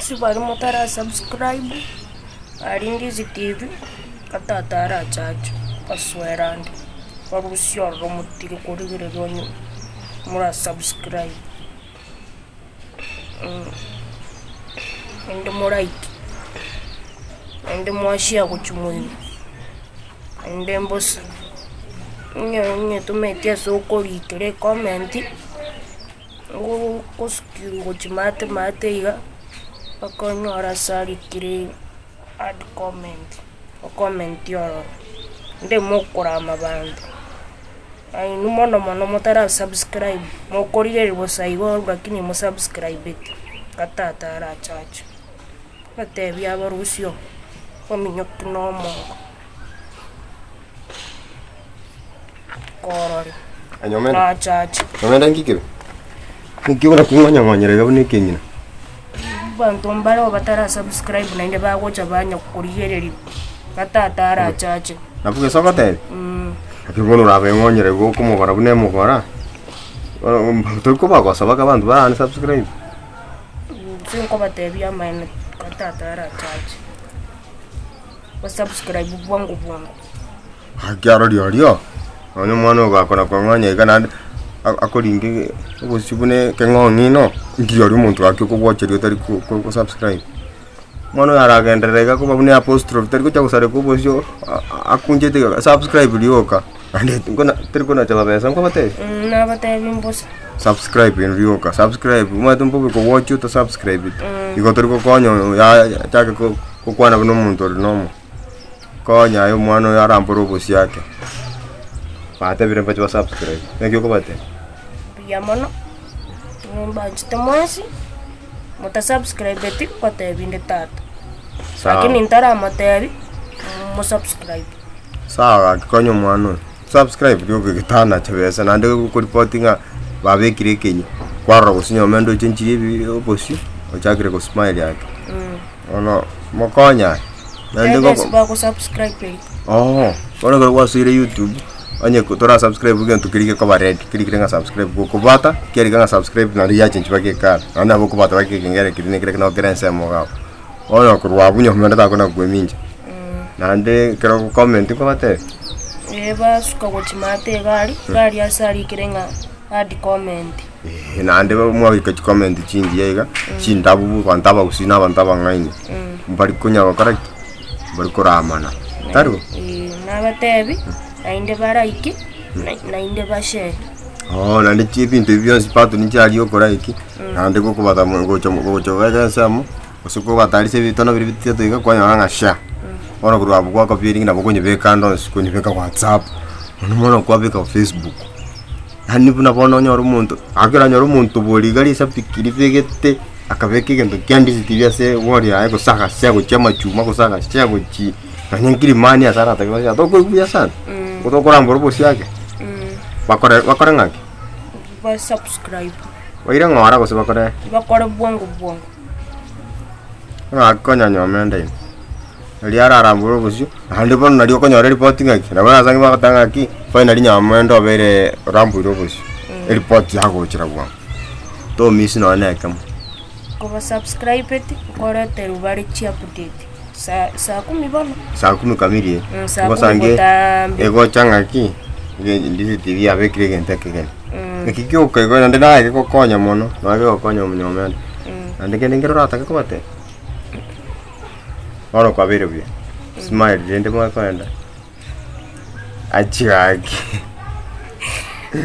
Mwensi baria motara subscribe, aria Ndizi TV, mpaka tata arache ache, basoere ande, barusie ororo motige korigereria onye mora subscribe. Naende mo like, naende mwashare gochia moino, naende mbosa, onye onyetometi ase okorikera ecomment, ogosukia gochia maate maate iga, mpaka onyore ase arikire add comment, okomentie ororo, naende mokorama abanto. Nainwe mono mono motara subscribe, mokorigereria bosa igo lakini mosubscribeti, mpaka tata arache ache. Abatebie abarusia oo, ominyoki na omongo, korore, nache ache. Nyomenda inki kebe? Nki okona kong'onya-ng'onyera iga buna ekeng'ina? Abanto mbareo batara subscribe naende bagocha banya korigereria, mpaka tata arache ache. Nabo gese ogotebia? Lakini bono orabe ng'onyera igo okomogora buna emogora, bono tori kobagosa mpaka abanto bara unsubscribe. Inche nkobatebia amaene mpaka tata arache ache, basubscribe bwango bwango. Gaki arori orio, nonye omwana oyo gakona kong'onya iga naende akoringa ege obosio buna ekeng'ong'ino, nki oria omonto gaki okogwocheria otari ko ko subscribe. Omwana oyo aragenderera iga koba buna eapostrophe tari gocha gosareka obosio akunchete iga subscribe rioka, naende nkona tari konacha mabesa nkobatebia? Nabatebi mbosa. Subscribe ere rioka, subscribe omanyete mbobe kogwochia otasubscribeti, igo tori gokonya oyo yaya achake ko kokwana buna omonto ore nomo. Konya aye omwana oyo arambore obosio ake, batebire mbache ba subscribe, naki okobatebia? Mbuya mono, nimbanchete mwensi, motasubscribeti ngotebi inde tata, Sawa. lakini ntaramotebi, mosubscribe. Sawa gaki konya omwana oyo, subscribe rioka egetanacha besa naende okoripoti ng'a babekire ekenywa, kwarora gose nyomba ndoche nchirie ebi obosio, ochakire gosmile ake. Bono mokonye aye, naende Tebe ase goko bagosubscribe eri. oo, bono ekero gwasoire youtube, onye ko torasubscribe egento keria gekoba red, kerikire ng'a subscribe, gokobata, kiarika ng'a subscribe naende giachenchwa mpaka ekara, naende nabo okobata mpaka ekengere keria na keria nabo kere ensemo iga abwo. Bono korwa abwo nyomba onde takona koemincha, naende ekero ogokomenti nkobatebia. Ee basuka gochia maate egari, egari ase arikire ng'a add comment. Eeh naende mwagoika chicomment chingiya iga, chindabu abanto abagusii na abanto abang'aini, mbari konya gokora ki? Mbari koramana, tari bo? Ee, nabatebi, naende ba like, naende bashare. Oo naende chi ebinto ebi bionsi pato ninche aria okolike, naende gokobata mo gocha mo gocha goika ensemo, gose kobatarisia ebitono biria bitiato iga kwanyora ng'a share. Bono korwa abwo gwakobia nabo okonyebeka ande onsi, konyebeka whatsapp, mono mono kwabeka facebook. Yaani buna bono onyore omonto, gaki oranyore omonto bori iga risabiki ribegete, akabeka egento kia Ndizi TV ase ewall yaye gose agashare gochia amachuma gose agashare gochia nonye nkilimani ase aratake goshare tokoigwa buya sana, tokorambora obosio ake, bakore bakore ng'aki? Ba subscribe. Baire ng'ora gose bakore. Bakore bwango bwango. Ng'aki konya nyomenda ime. Erio ararambore obosio, naende bono nario okonyora eripoti ng'aki, nabo ase ang'e bagoteba ng'aki, finally nyomenda obeire oramboire obosio, eripoti yagochera bwango. Tomiss nonye na ekemo. Kobasubscribeti nkoreterwe bare chiupdate saa saa kumi bono. Saa kumi kamili eh. Mm, saa kumi Ogosange botambe. egocha ng'aki, ge- Ndizi TV yabekire egento ekegeni. Eki gioka igo naende naye gegokonya mono, naye gegokonya omonyomenda. Naende kende nkere oratake kobatebia. Bono kwabeire buya, smile rende mwakoenda achie gaki.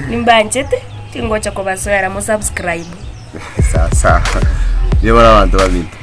Nimbanchete, tingocha kobasoera mo subscribe. Sawa sawa, mbuya mono abanto baminto.